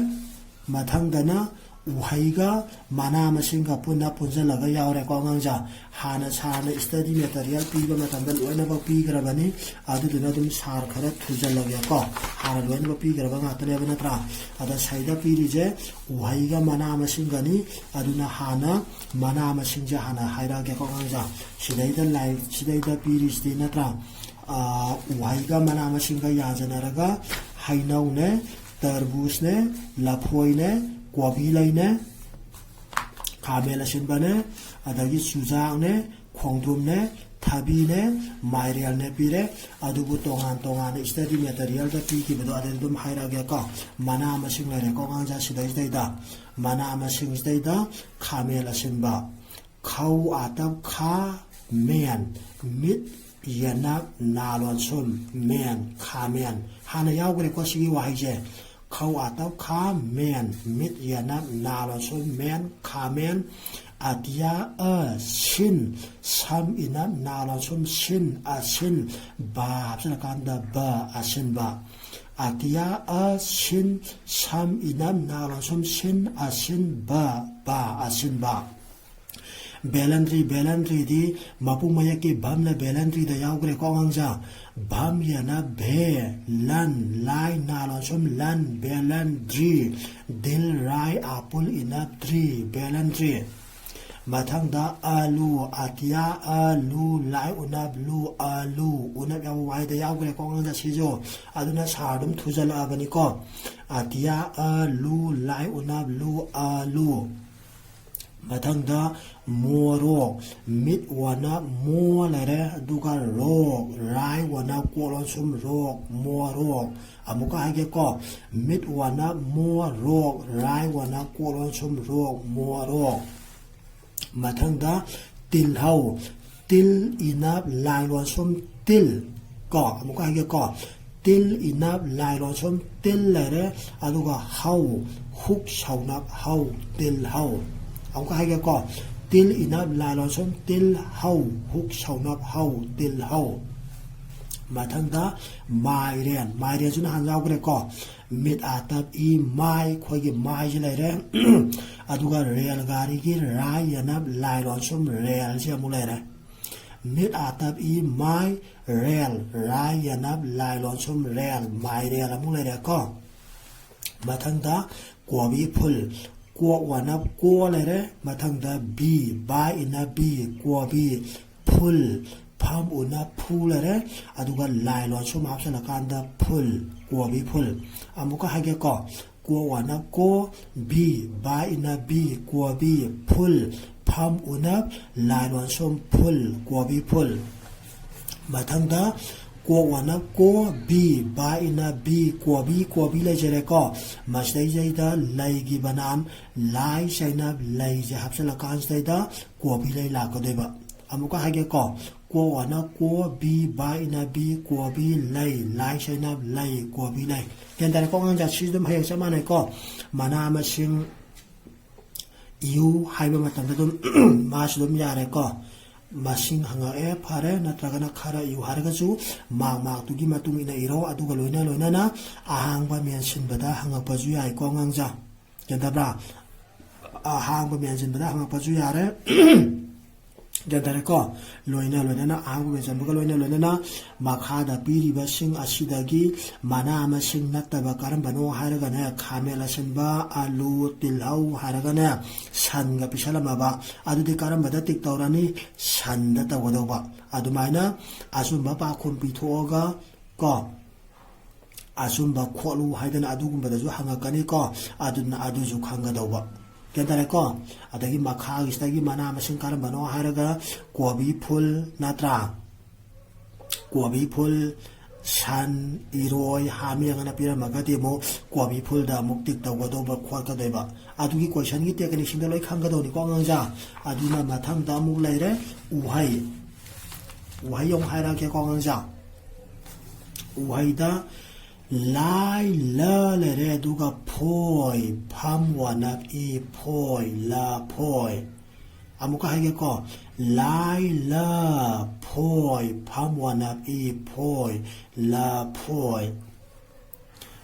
ꯃꯊꯪꯗꯅ ꯎꯍꯩꯒ ꯃꯅꯥ ꯃꯁꯤꯡꯒ ꯄꯨꯟꯅ ꯄꯨꯟꯁꯤꯜꯂꯒ ꯌꯥꯎꯔꯦꯀꯣ ꯑꯉꯥꯡꯁꯥ꯫ ꯍꯥꯟꯅ ꯁꯥꯔꯅ ꯁ꯭ꯇꯗꯤ ꯃꯦꯇꯔꯤꯌꯦꯜ ꯄꯤꯕ ꯃꯇꯝꯗ ꯂꯣꯏꯅꯃꯛ ꯄꯤꯈ꯭ꯔꯕꯅꯤ꯫ ꯑꯗꯨꯗꯨꯅ ꯑꯗꯨꯝ ꯁꯥꯔ ꯈꯔ ꯊꯨꯖꯜꯂꯒꯦꯀꯣ꯫ ꯍꯥꯟꯅ ꯂꯣꯏꯅꯃꯛ ꯄꯤꯈ꯭ꯔꯕ ꯉꯥꯛꯇꯅꯦꯕ ꯅꯠꯇ꯭ꯔꯥ? ꯑꯗ ꯁꯩꯗ ꯄꯤꯔꯤꯁꯦ ꯎꯍꯩꯒ ꯃꯅꯥ ꯃꯁꯤꯡꯒꯅꯤ꯫ ꯑꯗꯨꯅ ꯍꯥꯟꯅ ꯃꯅꯥ ꯃꯁꯤꯡꯁꯦ ꯍꯥꯟꯅ ꯍꯥꯏꯔꯛꯑꯒꯦꯀꯣ ꯑꯉꯥꯡꯁꯥ꯫ ꯁꯤꯗꯩꯗ ꯂꯥꯏ ꯁꯤꯗꯩꯗ ꯄꯤꯔꯤꯁꯤꯗꯤ ꯅꯠꯇ꯭ꯔꯥ? ꯎꯍꯩꯒ ꯃꯅꯥ ꯃꯁꯤꯡꯒ ꯌꯥꯟꯖꯟꯅꯔꯒ ꯍꯩꯅꯧꯅꯦ, ꯇꯔꯕꯨꯖꯅꯦ, ꯂꯐꯣꯏꯅꯦ, ꯀꯣꯕꯤ ꯂꯩꯅꯦ, ꯈꯥꯃꯦꯟ ꯑꯁꯤꯟꯕꯅꯦ, ꯑꯗꯒꯤ ꯆꯨꯖꯥꯛꯅꯦ, ꯈꯣꯡꯗ꯭ꯔꯨꯝꯅꯦ, ꯊꯕꯤꯅꯦ, ꯃꯥꯏꯔꯦꯜꯅꯦ ꯄꯤꯔꯦ꯫ ꯑꯗꯨꯕꯨ ꯇꯣꯉꯥꯟ ꯇꯣꯉꯥꯟꯅ ꯁ꯭ꯇꯗꯤ ꯃꯦꯇꯔꯤꯌꯦꯜꯗ ꯄꯤꯈꯤꯕꯗꯣ ꯑꯗꯨꯗ ꯑꯗꯨꯝ ꯍꯥꯏꯔꯛꯑꯒꯦꯀꯣ꯫ ꯃꯅꯥ ꯃꯁꯤꯡ ꯂꯩꯔꯦꯀꯣ ꯑꯉꯥꯡꯁꯥ꯫ ꯁꯤꯗꯩꯁꯤꯗꯩꯗ ꯃꯅꯥ ꯃꯁꯤꯡꯁꯤꯗꯩꯗ ꯈꯥꯃꯦꯟ ꯑꯁꯤꯟꯕ, ꯈꯧ ꯑꯥꯇꯞ ꯈꯥ ꯃꯦꯟ, ꯃꯤꯠ ꯌꯦꯅꯞ ꯅꯥ ꯂꯣꯟꯁꯨꯝ ꯃꯦꯟ, ꯈꯥꯃꯦꯟ꯫ ꯍꯥꯟꯅ ꯌꯥꯎꯈ꯭ꯔꯦꯀꯣ ꯁꯤꯒꯤ ꯋꯥꯍꯩꯁꯦ꯫ ꯈꯧ ꯑꯥꯇꯞ ꯈꯥ ꯃꯦꯟ, ꯃꯤꯠ ꯌꯦꯅꯞ ꯅꯥ ꯂꯣꯟꯁꯨꯝ ꯃꯦꯟ, ꯈꯥꯃꯦꯟ꯫ ꯑꯇꯤꯌꯥ ꯑ ꯁꯤꯟ, ꯁꯝ ꯏꯅꯞ ꯅꯥ ꯂꯣꯟꯁꯨꯝ ꯁꯤꯟ, ꯑꯁꯤꯟ꯫ ꯕꯥ ꯍꯥꯞꯆꯤꯜꯂꯀꯥꯟꯗ ꯕ, ꯑꯁꯤꯟꯕ꯫ ꯑꯇꯤꯌꯥ ꯑ ꯁꯤꯟ, ꯁꯝ ꯏꯅꯞ ꯅꯥ ꯂꯣꯟꯁꯨꯝ ꯁꯤꯟ, ꯑꯁꯤꯟ ꯕ, ꯕ, ꯑꯁꯤꯟꯕ꯫ ꯕꯦꯂꯟꯗ꯭ꯔꯤ, ꯕꯦꯂꯟꯗ꯭ꯔꯤꯗꯤ ꯃꯄꯨꯡ ꯃꯌꯦꯛꯀꯤ ꯚꯝꯅ ꯕꯦꯂꯟꯗ꯭ꯔꯤꯗ ꯌꯥꯎꯈ꯭ꯔꯦꯀꯣ ꯑꯉꯥꯡꯁꯥ꯫ ꯚꯝ ꯌꯦꯅ ꯚꯦ, ꯂꯟ, ꯂꯥꯏ ꯅꯥ ꯂꯣꯟꯁꯨꯝ ꯂꯟ, ꯕꯦꯂꯟꯗ꯭ꯔꯤ꯫ ꯗꯤꯜ ꯔꯥꯏ ꯑꯥꯄꯨꯜ ꯏꯅꯞ ꯗ꯭ꯔꯤ, ꯕꯦꯂꯟꯗ꯭ꯔꯤ꯫ ꯃꯊꯪꯗ ꯑꯂꯨ, ꯑꯇꯤꯌꯥ ꯑꯂꯨ, ꯂꯥꯏ ꯎꯅꯞ ꯂꯨ, ꯑꯂꯨ꯫ ꯎꯅꯞ ꯌꯥꯎꯕ ꯋꯥꯍꯩꯗ ꯌꯥꯎꯈ꯭ꯔꯦꯀꯣ ꯑꯉꯥꯡꯁꯥ ꯁꯤꯁꯨ꯫ ꯑꯗꯨꯅ ꯁꯥꯔ ꯑꯗꯨꯝ ꯊꯨꯖꯜꯂꯛꯑꯕꯅꯤꯀꯣ꯫ ꯑꯇꯤꯌꯥ ꯑꯂꯨ, ꯂꯥꯏ ꯎꯅꯞ ꯂꯨ, ꯑꯂꯨ꯫ ꯃꯊꯪꯗ ꯃꯣꯔꯣꯛ, ꯃꯤꯠ ꯋꯥꯅ ꯃꯣ ꯂꯩꯔꯦ, ꯑꯗꯨꯒ ꯔꯣꯛ, ꯔꯥꯏ ꯋꯥꯅ ꯀꯣꯛ ꯂꯣꯟꯁꯨꯝ ꯔꯣꯛ, ꯃꯣꯔꯣꯛ꯫ ꯑꯃꯨꯛꯀ ꯍꯥꯏꯒꯦꯀꯣ, ꯃꯤꯠ ꯋꯥꯅ ꯃꯣ ꯔꯣꯛ, ꯔꯥꯏ ꯋꯥꯅ ꯀꯣꯛ ꯂꯣꯟꯁꯨꯝ ꯔꯣꯛ, ꯃꯣꯔꯣꯛ꯫ ꯃꯊꯪꯗ ꯇꯤꯜꯍꯧ, ꯇꯤꯜ ꯏꯅ ꯂꯥꯏ ꯂꯣꯟꯁꯨꯝ ꯇꯤꯜ꯫ ꯀꯣ ꯑꯃꯨꯛꯀ ꯍꯥꯏꯒꯦꯀꯣ, ꯇꯤꯜ ꯏꯅꯞ ꯂꯥꯏ ꯂꯣꯟꯁꯨꯝ ꯇꯤꯜ ꯂꯩꯔꯦ, ꯑꯗꯨꯒ ꯍꯧ, ꯍꯨꯛ ꯁꯧꯅꯞ ꯍꯧ, ꯇꯤꯜꯍꯧ꯫ ꯑꯃꯨꯛꯀ ꯍꯥꯏꯒꯦꯀꯣ, ꯇꯤꯜ ꯏꯅꯞ ꯂꯥꯏ ꯂꯣꯟꯁꯨꯝ ꯇꯤꯜꯍꯧ, ꯍꯨꯛ ꯁꯧꯅꯞ ꯍꯧ, ꯇꯤꯜꯍꯧ꯫ ꯃꯊꯪꯗ ꯃꯥꯏꯔꯦꯟ, ꯃꯥꯏꯔꯦꯟꯁꯨ ꯅꯍꯥꯟ ꯌꯥꯎꯈ꯭ꯔꯦꯀꯣ꯫ ꯃꯤꯠ ꯑꯥꯇꯞ ꯏ ꯃꯥꯏ, ꯑꯩꯈꯣꯏꯒꯤ ꯃꯥꯏꯁꯦ ꯂꯩꯔꯦ꯫ ꯑꯗꯨꯒ ꯔꯦꯜ ꯒꯥꯔꯤꯒꯤ ꯔꯥꯏ ꯌꯦꯅꯞ ꯂꯥꯏ ꯂꯣꯟꯁꯨꯝ ꯔꯦꯜꯁꯦ ꯑꯃꯨꯛ ꯂꯩꯔꯦ꯫ ꯃꯤꯠ ꯑꯥꯇꯞ ꯏ ꯃꯥꯏ, ꯔꯦꯜ, ꯔꯥꯏ ꯌꯦꯅꯞ ꯂꯥꯏ ꯂꯣꯟꯁꯨꯝ ꯔꯦꯜ, ꯃꯥꯏꯔꯦꯜ ꯑꯃꯨꯛ ꯂꯩꯔꯦꯀꯣ꯫ ꯃꯊꯪꯗ ꯀꯣꯕꯤ ꯐꯨꯜ, ꯀꯣꯛ ꯋꯥꯅꯞ ꯀꯣ ꯂꯩꯔꯦ꯫ ꯃꯊꯪꯗ ꯕꯤ, ꯕꯥ ꯏꯅ ꯕꯤ, ꯀꯣꯕꯤ ꯐꯨꯜ, ꯐꯝ ꯎꯅ ꯐꯨ ꯂꯩꯔꯦ꯫ ꯑꯗꯨꯒ ꯂꯥꯏ ꯂꯣꯟꯁꯨꯝ ꯍꯥꯞꯆꯤꯜꯂꯀꯥꯟꯗ ꯐꯨꯜ, ꯀꯣꯕꯤ ꯐꯨꯜ꯫ ꯑꯃꯨꯛꯀ ꯍꯥꯏꯒꯦꯀꯣ, ꯀꯣꯛ ꯋꯥꯅ ꯀꯣ, ꯕꯤ, ꯕꯥ ꯏꯅ ꯕꯤ, ꯀꯣꯕꯤ ꯐꯨꯜ, ꯐꯝ ꯎꯅ ꯂꯥꯏ ꯂꯣꯟꯁꯨꯝ ꯐꯨꯜ, ꯀꯣꯕꯤ ꯐꯨꯜ꯫ ꯃꯊꯪꯗ ꯀꯣꯛ ꯋꯥꯅ ꯀꯣ, ꯕꯤ, ꯕꯥ ꯏꯅ ꯕꯤ, ꯀꯣꯕꯤ, ꯀꯣꯕꯤ ꯂꯩꯖꯔꯦꯀꯣ꯫ ꯃꯁꯤꯗꯩꯁꯤꯗꯩꯗ ꯂꯩꯒꯤ ꯕꯅꯥꯟ ꯂꯥꯏ ꯆꯩꯅ ꯂꯩꯁꯦ ꯍꯥꯞꯆꯤꯜꯂꯀꯥꯟꯁꯤꯗꯩꯗ ꯀꯣꯕꯤ ꯂꯩ ꯂꯥꯛꯀꯗꯣꯏꯕ꯫ ꯑꯃꯨꯛꯀ ꯍꯥꯏꯒꯦꯀꯣ, ꯀꯣꯛ ꯋꯥꯅ ꯀꯣ, ꯕꯤ, ꯕꯥ ꯏꯅ ꯕꯤ, ꯀꯣꯕꯤ ꯂꯩ, ꯂꯥꯏ ꯆꯩꯅ ꯂꯩ, ꯀꯣꯕꯤ ꯂꯩ꯫ ꯒ꯭ꯌꯥꯟ ꯇꯥꯔꯦꯀꯣ ꯑꯉꯥꯡꯁꯦ? ꯁꯤꯁꯨ ꯑꯗꯨꯝ ꯍꯌꯦꯡ ꯆꯞ ꯃꯥꯟꯅꯩꯀꯣ꯫ ꯃꯅꯥ ꯃꯁꯤꯡ ꯏꯌꯨ ꯍꯥꯏꯕ ꯃꯇꯝꯗ ꯑꯗꯨꯝ ꯃꯥꯁꯨ ꯑꯗꯨꯝ ꯌꯥꯔꯦꯀꯣ꯫ ꯃꯁꯤꯡ ꯍꯪꯉꯛꯑꯦ, ꯐꯔꯦ, ꯅꯠꯇ꯭ꯔꯒꯅ ꯈꯔ ꯏꯌꯨ ꯍꯥꯏꯔꯒꯁꯨ ꯃꯥꯔꯛ ꯃꯥꯔꯛꯇꯨꯒꯤ ꯃꯇꯨꯡ ꯏꯟꯅ ꯏꯔꯣ, ꯑꯗꯨꯒ ꯂꯣꯏꯅ ꯂꯣꯏꯅꯅ ꯑꯍꯥꯡꯕ ꯃꯦꯟꯁꯤꯟꯕꯗ ꯍꯪꯉꯛꯄꯁꯨ ꯌꯥꯏꯀꯣ ꯑꯉꯥꯡꯁꯦ꯫ ꯒ꯭ꯌꯥꯟ ꯇꯥꯕ꯭ꯔꯥ? ꯑꯍꯥꯡꯕ ꯃꯦꯟꯁꯤꯟꯕꯗ ꯍꯪꯉꯛꯄꯁꯨ ꯌꯥꯔꯦ꯫ ꯒ꯭ꯌꯥꯟ ꯇꯥꯔꯦꯀꯣ? ꯂꯣꯏꯅ ꯂꯣꯏꯅꯅ ꯑꯍꯥꯡꯕ ꯃꯦꯟꯁꯤꯟꯕꯒ ꯂꯣꯏꯅ ꯂꯣꯏꯅꯅ ꯃꯈꯥꯗ ꯄꯤꯔꯤꯕꯁꯤꯡ ꯑꯁꯤꯗꯒꯤ ꯃꯅꯥ ꯃꯁꯤꯡ ꯅꯠꯇꯕ ꯀꯔꯝꯕꯅꯣ ꯍꯥꯏꯔꯒꯅꯦ, ꯈꯥꯃꯦꯟ ꯑꯁꯤꯟꯕ, ꯑꯂꯨ, ꯇꯤꯜꯍꯧ ꯍꯥꯏꯔꯒꯅꯦ, ꯁꯟꯒ ꯄꯤꯁꯜꯂꯝꯃꯕ꯫ ꯑꯗꯨꯗꯤ ꯀꯔꯝꯕꯗ ꯇꯤꯛ ꯇꯧꯔꯅꯤ? ꯁꯟꯗ ꯇꯧꯒꯗꯧꯕ꯫ ꯑꯗꯨꯃꯥꯏꯅ ꯑꯆꯨꯝꯕ ꯄꯥꯎꯈꯨꯝ ꯄꯤꯊꯣꯛꯑꯒ ꯀꯣ, ꯑꯆꯨꯝꯕ ꯈꯣꯠꯂꯨ ꯍꯥꯏꯗꯅ ꯑꯗꯨꯒꯨꯝꯕꯗꯁꯨ ꯍꯪꯉꯛꯀꯅꯤꯀꯣ꯫ ꯑꯗꯨꯅ ꯑꯗꯨꯁꯨ ꯈꯪꯒꯗꯧꯕ꯫ ꯒ꯭ꯌꯥꯟ ꯇꯥꯔꯦꯀꯣ? ꯑꯗꯒꯤ ꯃꯈꯥꯒꯤꯁꯤꯗꯒꯤ ꯃꯅꯥ ꯃꯁꯤꯡ ꯀꯔꯝꯕꯅꯣ ꯍꯥꯏꯔꯒ ꯀꯣꯕꯤ ꯐꯨꯜ ꯅꯠꯇ꯭ꯔꯥ? ꯀꯣꯕꯤ ꯐꯨꯜ, ꯁꯟ, ꯏꯔꯣꯏ, ꯍꯥꯃꯦꯡ ꯑꯅ ꯄꯤꯔꯝꯃꯒꯗꯤ ꯑꯃꯨꯛ ꯀꯣꯕꯤ ꯐꯨꯜꯗ ꯑꯃꯨꯛ ꯇꯤꯛ ꯇꯧꯒꯗꯧꯕ ꯈꯣꯠꯀꯗꯣꯏꯕ꯫ ꯑꯗꯨꯒꯤ ꯀꯣꯏꯁꯟꯒꯤ ꯇꯦꯛꯅꯤꯛꯁꯤꯡꯗꯣ ꯂꯣꯏ ꯈꯪꯒꯗꯧꯅꯤꯀꯣ ꯑꯉꯥꯡꯁꯥ꯫ ꯑꯗꯨꯅ ꯃꯊꯪꯗ ꯑꯃꯨꯛ ꯂꯩꯔꯦ ꯎꯍꯩ꯫ ꯎꯍꯩ ꯑꯃꯨꯛ ꯍꯥꯏꯔꯛꯑꯒꯦꯀꯣ ꯑꯉꯥꯡꯁꯥ꯫ ꯎꯍꯩꯗ ꯂꯥꯏ ꯂ ꯂꯩꯔꯦ, ꯑꯗꯨꯒ ꯐꯣꯏ, ꯐꯝ ꯋꯥꯅꯞ ꯏ ꯐꯣꯏ, ꯂꯐꯣꯏ꯫ ꯑꯃꯨꯛꯀ ꯍꯥꯏꯒꯦꯀꯣ, ꯂꯥꯏ ꯂ ꯐꯣꯏ, ꯐꯝ ꯋꯥꯅꯞ ꯏ ꯐꯣꯏ, ꯂꯐꯣꯏ꯫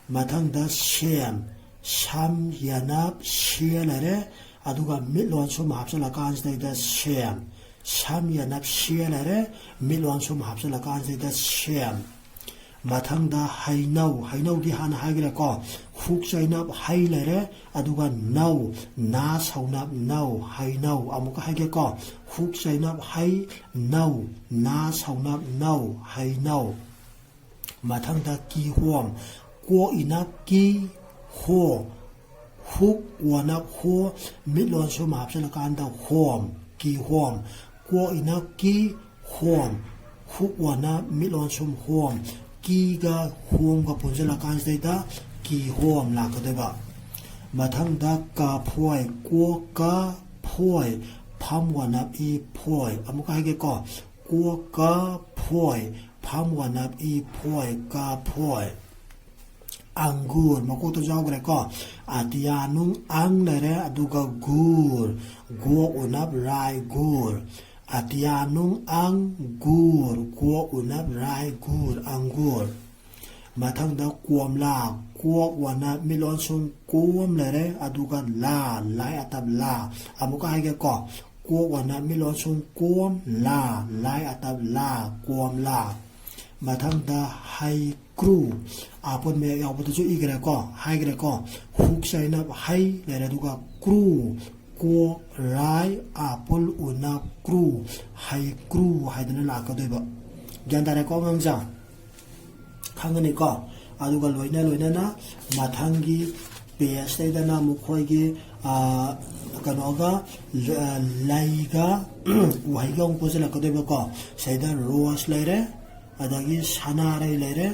ꯃꯊꯪꯗ ꯁꯦꯝ, ꯁꯝ ꯌꯥꯅꯞ ꯁꯦ ꯂꯩꯔꯦ, ꯑꯗꯨꯒ ꯃꯤꯠꯂꯣꯟꯁꯨꯝ ꯍꯥꯞꯆꯤꯜꯂꯀꯥꯟꯁꯤꯗꯩꯗ ꯁꯦꯝ, ꯁꯝ ꯌꯥꯅꯞ ꯁꯦ ꯂꯩꯔꯦ, ꯃꯤꯠꯂꯣꯟꯁꯨꯝ ꯍꯥꯞꯆꯤꯜꯂꯀꯥꯟꯁꯤꯗꯩꯗ ꯁꯦꯝ꯫ ꯃꯊꯪꯗ ꯍꯩꯅꯧ, ꯍꯩꯅꯧꯗꯤ ꯍꯥꯟꯅ ꯍꯥꯏꯈ꯭ꯔꯦꯀꯣ꯫ ꯍꯨꯛ ꯆꯩꯅꯞ ꯍꯩ ꯂꯩꯔꯦ, ꯑꯗꯨꯒ ꯅꯧ, ꯅꯥ ꯁꯧꯅꯞ ꯅꯧ, ꯍꯩꯅꯧ꯫ ꯑꯃꯨꯛꯀ ꯍꯥꯏꯒꯦꯀꯣ, ꯍꯨꯛ ꯆꯩꯅꯞ ꯍꯩ, ꯅꯧ, ꯅꯥ ꯁꯧꯅꯞ ꯅꯧ, ꯍꯩꯅꯧ꯫ ꯃꯊꯪꯗ ꯀꯤꯍꯣꯝ, ꯀꯣꯛ ꯏꯅꯞ ꯀꯤ, ꯍꯣ, ꯍꯨꯛ ꯋꯥꯅꯞ ꯍꯣ, ꯃꯤꯠꯂꯣꯟꯁꯨꯝ ꯍꯥꯞꯆꯤꯜꯂꯀꯥꯟꯗ ꯍꯣꯝ, ꯀꯤꯍꯣꯝ꯫ ꯀꯣꯛ ꯏꯅꯞ ꯀꯤ, ꯍꯣꯝ꯫ ꯍꯨꯛ ꯋꯥꯅꯞ ꯃꯤꯠꯂꯣꯟꯁꯨꯝ ꯍꯣꯝ꯫ ꯀꯤꯒ ꯍꯣꯝꯒ ꯄꯨꯟꯁꯤꯜꯂꯀꯥꯟꯁꯤꯗꯩꯗ ꯀꯤꯍꯣꯝ ꯂꯥꯛꯀꯗꯣꯏꯕ꯫ ꯃꯊꯪꯗ ꯀꯐꯣꯏ, ꯀꯣꯛ ꯀ ꯐꯣꯏ, ꯐꯝ ꯋꯥꯅꯞ ꯏ ꯐꯣꯏ꯫ ꯑꯃꯨꯛꯀ ꯍꯥꯏꯒꯦꯀꯣ, ꯀꯣꯛ ꯀ ꯐꯣꯏ, ꯐꯝ ꯋꯥꯅꯞ ꯏ ꯐꯣꯏ, ꯀꯐꯣꯏ꯫ ꯑꯪꯒꯨꯔ, ꯃꯀꯣꯛꯇꯁꯨ ꯌꯥꯎꯈ꯭ꯔꯦꯀꯣ꯫ ꯑꯇꯤꯌꯥ ꯅꯨꯡ ꯑꯪ ꯂꯩꯔꯦ, ꯑꯗꯨꯒ ꯒꯨꯔ, ꯒꯣꯛ ꯎꯅꯞ ꯔꯥꯏ ꯒꯨꯔ꯫ ꯑꯇꯤꯌꯥ ꯅꯨꯡ ꯑꯪ ꯒꯨꯔ, ꯒꯣꯛ ꯎꯅꯞ ꯔꯥꯏ ꯒꯨꯔ, ꯑꯪꯒꯨꯔ꯫ ꯃꯊꯪꯗ ꯀꯣꯝꯂꯥ, ꯀꯣꯛ ꯋꯥꯅ ꯃꯤꯠꯂꯣꯟꯁꯨꯝ ꯀꯣꯝ ꯂꯩꯔꯦ, ꯑꯗꯨꯒ ꯂꯥ, ꯂꯥꯏ ꯑꯇꯞ ꯂꯥ꯫ ꯑꯃꯨꯛꯀ ꯍꯥꯏꯒꯦꯀꯣ, ꯀꯣꯛ ꯋꯥꯅ ꯃꯤꯠꯂꯣꯟꯁꯨꯝ ꯀꯣꯝ, ꯂꯥ, ꯂꯥꯏ ꯑꯇꯞ ꯂꯥ, ꯀꯣꯝꯂꯥ꯫ ꯃꯊꯪꯗ ꯍꯩꯀ꯭ꯔꯨ, ꯑꯥꯄꯣꯟ ꯃꯌꯦꯛ ꯌꯥꯎꯕꯗꯁꯨ ꯏꯈ꯭ꯔꯦꯀꯣ, ꯍꯥꯏꯈ꯭ꯔꯦꯀꯣ꯫ ꯍꯨꯛ ꯆꯩꯅꯞ ꯍꯩ ꯂꯩꯔꯦ, ꯑꯗꯨꯒ ꯀ꯭ꯔꯨ, ꯀꯣꯛ ꯔꯥꯏ ꯑꯥꯄꯣꯜ ꯎꯅ ꯀ꯭ꯔꯨ, ꯍꯩꯀ꯭ꯔꯨ ꯍꯥꯏꯗꯅ ꯂꯥꯛꯀꯗꯣꯏꯕ꯫ ꯒ꯭ꯌꯥꯟ ꯇꯥꯔꯦꯀꯣ ꯑꯉꯥꯡꯁꯥ? ꯈꯪꯒꯅꯤꯀꯣ? ꯑꯗꯨꯒ ꯂꯣꯏꯅ ꯂꯣꯏꯅꯅ ꯃꯊꯪꯒꯤ ꯄꯦꯖꯇꯩꯗꯅ ꯃꯈꯣꯏꯒꯤ, ꯑ, ꯀꯩꯅꯣꯒ, ꯑ, ꯂꯩꯒ ꯎꯍꯩꯒ ꯑꯃꯨꯛ ꯄꯨꯁꯤꯜꯂꯛꯀꯗꯣꯏꯕꯀꯣ꯫ ꯁꯤꯗ ꯔꯣꯁ ꯂꯩꯔꯦ, ꯑꯗꯒꯤ ꯁꯅꯥꯔꯩ ꯂꯩꯔꯦ,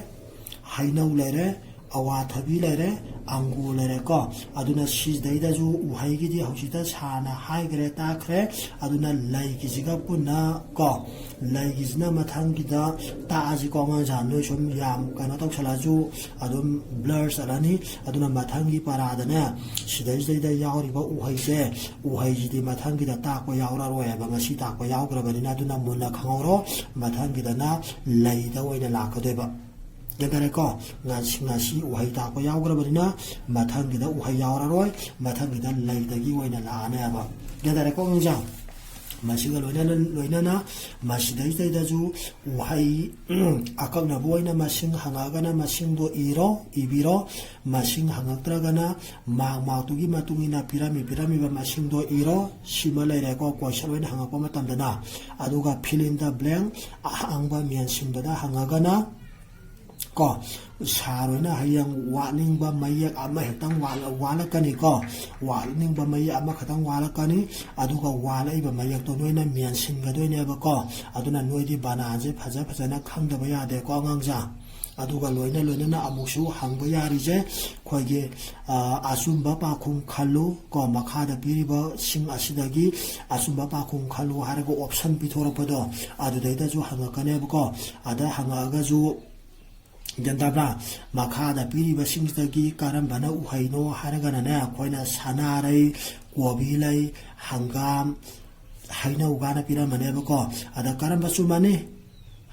ꯍꯩꯅꯧ ꯂꯩꯔꯦ, ꯑꯋꯥꯊꯕꯤ ꯂꯩꯔꯦ, ꯑꯪꯒꯨꯔ ꯂꯩꯔꯦꯀꯣ꯫ ꯑꯗꯨꯅ ꯁꯤꯗꯩꯗꯁꯨ ꯎꯍꯩꯒꯤꯗꯤ ꯍꯧꯖꯤꯛꯇ ꯁꯥꯔꯅ ꯍꯥꯏꯈ꯭ꯔꯦ, ꯇꯥꯛꯈ꯭ꯔꯦ꯫ ꯑꯗꯨꯅ ꯂꯩꯒꯤꯁꯤꯒ ꯄꯨꯟꯅ ꯀꯣ, ꯂꯩꯒꯤꯁꯤꯅ ꯃꯊꯪꯒꯤꯗ ꯇꯥꯛꯑꯁꯤꯀꯣ꯫ ꯑꯉꯥꯡꯁꯥ, ꯅꯣꯏ ꯁꯨꯝ ꯌꯥꯝ ꯀꯩꯅꯣ ꯇꯧꯁꯜꯂꯛꯑꯁꯨ ꯑꯗꯨꯝ ꯕ꯭ꯂꯔ ꯆꯠꯂꯅꯤ꯫ ꯑꯗꯨꯅ ꯃꯊꯪꯒꯤ ꯄꯔꯥꯗꯅꯦ, ꯁꯤꯗꯩꯁꯤꯗꯩꯗ ꯌꯥꯎꯔꯤꯕ ꯎꯍꯩꯁꯦ, ꯎꯍꯩꯁꯤꯗꯤ ꯃꯊꯪꯒꯤꯗ ꯇꯥꯛꯄ ꯌꯥꯎꯔꯔꯣꯏꯕ, ꯉꯁꯤ ꯇꯥꯛꯄ ꯌꯥꯎꯈ꯭ꯔꯕꯅꯤꯅ꯫ ꯑꯗꯨꯅ ꯃꯨꯟꯅ ꯈꯪꯍꯧꯔꯣ, ꯃꯊꯪꯒꯤꯗꯅ ꯂꯩꯗ ꯑꯣꯏꯅ ꯂꯥꯛꯀꯗꯣꯏꯕ꯫ ꯒ꯭ꯌꯥꯟ ꯇꯥꯔꯦꯀꯣ? ꯉꯁꯤ, ꯉꯁꯤ ꯎꯍꯩ ꯇꯥꯛꯄ ꯌꯥꯎꯈ꯭ꯔꯕꯅꯤꯅ ꯃꯊꯪꯒꯤꯗ ꯎꯍꯩ ꯌꯥꯎꯔꯔꯣꯏ, ꯃꯊꯪꯒꯤꯗ ꯂꯩꯗꯒꯤ ꯑꯣꯏꯅ ꯂꯥꯛꯑꯅꯦꯕ꯫ ꯒ꯭ꯌꯥꯟ ꯇꯥꯔꯦꯀꯣ ꯑꯉꯥꯡꯁꯥ? ꯃꯁꯤꯒ ꯂꯣꯏꯅꯅ, ꯂꯣꯏꯅꯅ ꯃꯁꯤꯗꯩꯁꯤꯗꯩꯗꯁꯨ ꯎꯍꯩ ꯑꯀꯛꯅꯕ ꯑꯣꯏꯅ ꯃꯁꯤꯡ ꯍꯪꯉꯛꯑꯒꯅ ꯃꯁꯤꯡꯗꯣ ꯏꯔꯣ, ꯏꯕꯤꯔꯣ꯫ ꯃꯁꯤꯡ ꯍꯪꯉꯛꯇ꯭ꯔꯒꯅ ꯃꯥꯔꯛ, ꯃꯥꯔꯛꯇꯨꯒꯤ ꯃꯇꯨꯡ ꯏꯟꯅ ꯄꯤꯔꯝꯃꯤ, ꯄꯤꯔꯝꯃꯤꯕ ꯃꯁꯤꯡꯗꯣ ꯏꯔꯣ꯫ ꯁꯤꯃ ꯂꯩꯔꯦꯀꯣ, ꯀꯣꯏꯁꯟ ꯑꯣꯏꯅ ꯍꯪꯉꯛꯄ ꯃꯇꯝꯗꯅ꯫ ꯑꯗꯨꯒ fill in the blank, ꯑꯍꯥꯡꯕ ꯃꯦꯟꯁꯤꯟꯕꯗ ꯍꯪꯉꯒꯅ ꯀꯣ, ꯁꯥꯔ ꯍꯣꯏꯅ ꯍꯌꯦꯡ ꯋꯥꯠꯅꯤꯡꯕ ꯃꯌꯦꯛ ꯑꯃ ꯍꯦꯛꯇꯪ ꯋꯥꯠꯂ-, ꯋꯥꯠꯂꯛꯀꯅꯤꯀꯣ꯫ ꯋꯥꯠꯅꯤꯡꯕ ꯃꯌꯦꯛ ꯑꯃꯈꯛꯇꯪ ꯋꯥꯠꯂꯛꯀꯅꯤ꯫ ꯑꯗꯨꯒ ꯋꯥꯠꯂꯛꯏꯕ ꯃꯌꯦꯛꯇꯣ ꯅꯣꯏꯅ ꯃꯦꯟꯁꯤꯟꯒꯗꯣꯏꯅꯦꯕꯀꯣ꯫ ꯑꯗꯨꯅ ꯅꯣꯏꯗꯤ ꯕꯅꯥꯟꯁꯦ ꯐꯖ ꯐꯖꯅ ꯈꯪꯗꯕ ꯌꯥꯗꯦꯀꯣ ꯑꯉꯥꯡꯁꯥ꯫ ꯑꯗꯨꯒ ꯂꯣꯏꯅ ꯂꯣꯏꯅꯅ ꯑꯃꯨꯛꯁꯨ ꯍꯪꯕ ꯌꯥꯔꯤꯁꯦ ꯑꯩꯈꯣꯏꯒꯤ, ꯑ, ꯑꯆꯨꯝꯕ ꯄꯥꯎꯈꯨꯝ ꯈꯜꯂꯨ ꯀꯣ꯫ ꯃꯈꯥꯗ ꯄꯤꯔꯤꯕꯁꯤꯡ ꯑꯁꯤꯗꯒꯤ ꯑꯆꯨꯝꯕ ꯄꯥꯎꯈꯨꯝ ꯈꯜꯂꯨ ꯍꯥꯏꯔꯒ option ꯄꯤꯊꯣꯔꯛꯄꯗꯣ, ꯑꯗꯨꯗꯩꯗꯁꯨ ꯍꯪꯉꯛꯀꯅꯦꯕꯀꯣ꯫ ꯑꯗ ꯍꯪꯉꯛꯑꯒꯁꯨ, ꯒ꯭ꯌꯥꯟ ꯇꯥꯕ꯭ꯔꯥ? ꯃꯈꯥꯗ ꯄꯤꯔꯤꯕꯁꯤꯡꯁꯤꯗꯒꯤ ꯀꯔꯝꯕꯅ ꯎꯍꯩꯅꯣ ꯍꯥꯏꯔꯒꯅꯅꯦ, ꯑꯩꯈꯣꯏꯅ ꯁꯅꯥꯔꯩ, ꯀꯣꯕꯤ ꯂꯩ, ꯍꯪꯒꯥꯝ, ꯍꯩꯅꯧ ꯀꯥꯏꯅ ꯄꯤꯔꯝꯕꯅꯦꯕꯀꯣ꯫ ꯑꯗ ꯀꯔꯝꯕ ꯆꯨꯝꯃꯅꯤ?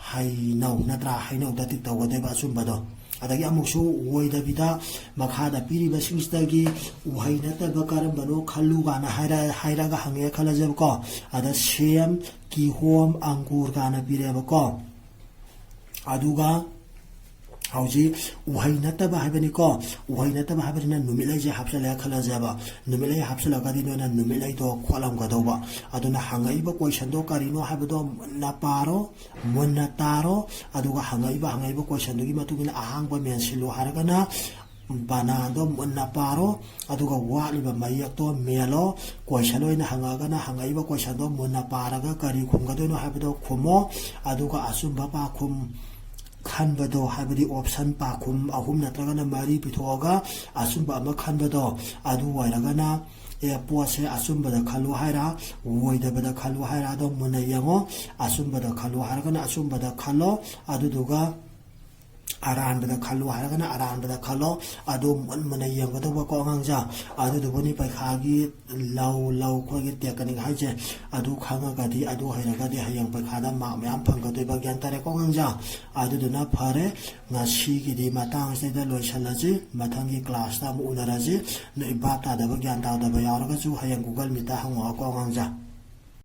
ꯍꯩꯅꯧ ꯅꯠꯇ꯭ꯔꯥ? ꯍꯩꯅꯧꯗ ꯇꯤꯛ ꯇꯧꯒꯗꯣꯏꯕ ꯑꯆꯨꯝꯕꯗꯣ꯫ ꯑꯗꯒꯤ ꯑꯃꯨꯛꯁꯨ ꯑꯣꯏꯗꯕꯤꯗ ꯃꯈꯥꯗ ꯄꯤꯔꯤꯕꯁꯤꯡꯁꯤꯗꯒꯤ ꯎꯍꯩ ꯅꯠꯇꯕ ꯀꯔꯝꯕꯅꯣ ꯈꯜꯂꯨ ꯀꯥꯏꯅ ꯍꯥꯏꯔ-, ꯍꯥꯏꯔꯒ ꯍꯪꯉꯦ ꯈꯜꯂꯁꯦꯕꯀꯣ꯫ ꯑꯗ ꯁꯦꯝ, ꯀꯤꯍꯣꯝ, ꯑꯪꯒꯨꯔ ꯀꯥꯏꯅ ꯄꯤꯔꯛꯑꯦꯕꯀꯣ꯫ ꯑꯗꯨꯒ ꯍꯧꯖꯤꯛ ꯎꯍꯩ ꯅꯠꯇꯕ ꯍꯥꯏꯕꯅꯤꯀꯣ, ꯎꯍꯩ ꯅꯠꯇꯕ ꯍꯥꯏꯕꯁꯤꯅ ꯅꯨꯃꯤꯠꯂꯩꯁꯦ ꯍꯥꯞꯆꯜꯂꯦ ꯈꯜꯂꯁꯦꯕ꯫ ꯅꯨꯃꯤꯠꯂꯩ ꯍꯥꯞꯆꯜꯂꯒꯗꯤ ꯅꯣꯏꯅ ꯅꯨꯃꯤꯠꯂꯩꯗꯣ ꯈꯣꯠꯂꯝꯒꯗꯧꯕ꯫ ꯑꯗꯨꯅ ꯍꯪꯉꯛꯏꯕ ꯀꯣꯏꯁꯟꯗꯣ ꯀꯔꯤꯅꯣ ꯍꯥꯏꯕꯗꯣ ꯃꯨꯟꯅ ꯄꯥꯔꯣ, ꯃꯨꯟꯅ ꯇꯥꯔꯣ꯫ ꯑꯗꯨꯒ ꯍꯪꯉꯛꯏꯕ, ꯍꯪꯉꯛꯏꯕ ꯀꯣꯏꯁꯟꯗꯨꯒꯤ ꯃꯇꯨꯡ ꯏꯟꯅ ꯑꯍꯥꯡꯕ ꯃꯦꯟꯁꯤꯜꯂꯨ ꯍꯥꯏꯔꯒꯅ ꯕꯅꯥꯟꯗꯣ ꯃꯨꯟꯅ ꯄꯥꯔꯣ꯫ ꯑꯗꯨꯒ ꯋꯥꯠꯂꯤꯕ ꯃꯌꯦꯛꯇꯣ ꯃꯦꯜꯂꯣ꯫ ꯀꯣꯏꯁꯟ ꯑꯣꯏꯅ ꯍꯪꯉꯛꯑꯒꯅ ꯍꯪꯉꯛꯏꯕ ꯀꯣꯏꯁꯟꯗꯣ ꯃꯨꯟꯅ ꯄꯥꯔꯒ ꯀꯔꯤ ꯈꯨꯝꯒꯗꯣꯏꯅꯣ ꯍꯥꯏꯕꯗꯣ ꯈꯨꯝꯃꯣ꯫ ꯑꯗꯨꯒ ꯑꯆꯨꯝꯕ ꯄꯥꯈꯨꯝ ꯈꯟꯕꯗꯣ, ꯍꯥꯏꯕꯗꯤ option ꯄꯥꯈꯨꯝ ꯑꯍꯨꯝ ꯅꯠꯇ꯭ꯔꯒꯅ ꯃꯔꯤ ꯄꯤꯊꯣꯛꯑꯒ ꯑꯆꯨꯝꯕ ꯑꯃ ꯈꯟꯕꯗꯣ, ꯑꯗꯨ ꯑꯣꯏꯔꯒꯅ ꯑꯦ, ꯄꯣꯠꯁꯦ ꯑꯆꯨꯝꯕꯗ ꯈꯜꯂꯨ ꯍꯥꯏꯔ, ꯑꯣꯏꯗꯕꯗ ꯈꯜꯂꯨ ꯍꯥꯏꯔ, ꯑꯗꯣ ꯃꯨꯟꯅ ꯌꯦꯡꯉꯣ꯫ ꯑꯆꯨꯝꯕꯗ ꯈꯜꯂꯨ ꯍꯥꯏꯔꯒꯅ ꯑꯆꯨꯝꯕꯗ ꯈꯜꯂꯣ, ꯑꯗꯨꯗꯨꯒ ꯑꯔꯥꯟꯕꯗ ꯈꯜꯂꯨ ꯍꯥꯏꯔꯒꯅ ꯑꯔꯥꯟꯕꯗ ꯈꯜꯂꯣ꯫ ꯑꯗꯣ ꯃꯨꯟ ꯃꯨꯟꯅ ꯌꯦꯡꯒꯗꯧꯕꯀꯣ ꯑꯉꯥꯡꯁꯦ꯫ ꯑꯗꯨꯗꯨꯕꯨꯅꯤ ꯄꯩꯈꯥꯒꯤ ꯂꯧ ꯂꯧ ꯑꯩꯈꯣꯏꯒꯤ technique ꯍꯥꯏꯁꯦ꯫ ꯑꯗꯨ ꯈꯪꯉꯒꯗꯤ, ꯑꯗꯨ ꯍꯩꯔꯒꯗꯤ ꯍꯌꯦꯡ ꯄꯩꯈꯥꯗ mark ꯃꯌꯥꯝ ꯐꯪꯒꯗꯣꯏꯕ, ꯒ꯭ꯌꯥꯟ ꯇꯥꯔꯦꯀꯣ ꯑꯉꯥꯡꯁꯦ? ꯑꯗꯨꯗꯨꯅ ꯐꯔꯦ, ꯉꯁꯤꯒꯤꯗꯤ ꯃꯇꯥꯡꯁꯤꯗ ꯂꯣꯏꯁꯤꯜꯂꯁꯤ꯫ ꯃꯊꯪꯒꯤ classꯇ ꯑꯃꯨꯛ ꯎꯅꯔꯁꯤ꯫ ꯅꯣꯏ ꯚꯥꯞ ꯇꯥꯗꯕ, ꯒ꯭ꯌꯥꯟ ꯇꯥꯗꯕ ꯌꯥꯎꯔꯒꯁꯨ ꯍꯌꯦꯡ Google Meetꯇ ꯍꯪꯉꯛꯑꯣꯀꯣ ꯑꯉꯥꯡꯁꯦ꯫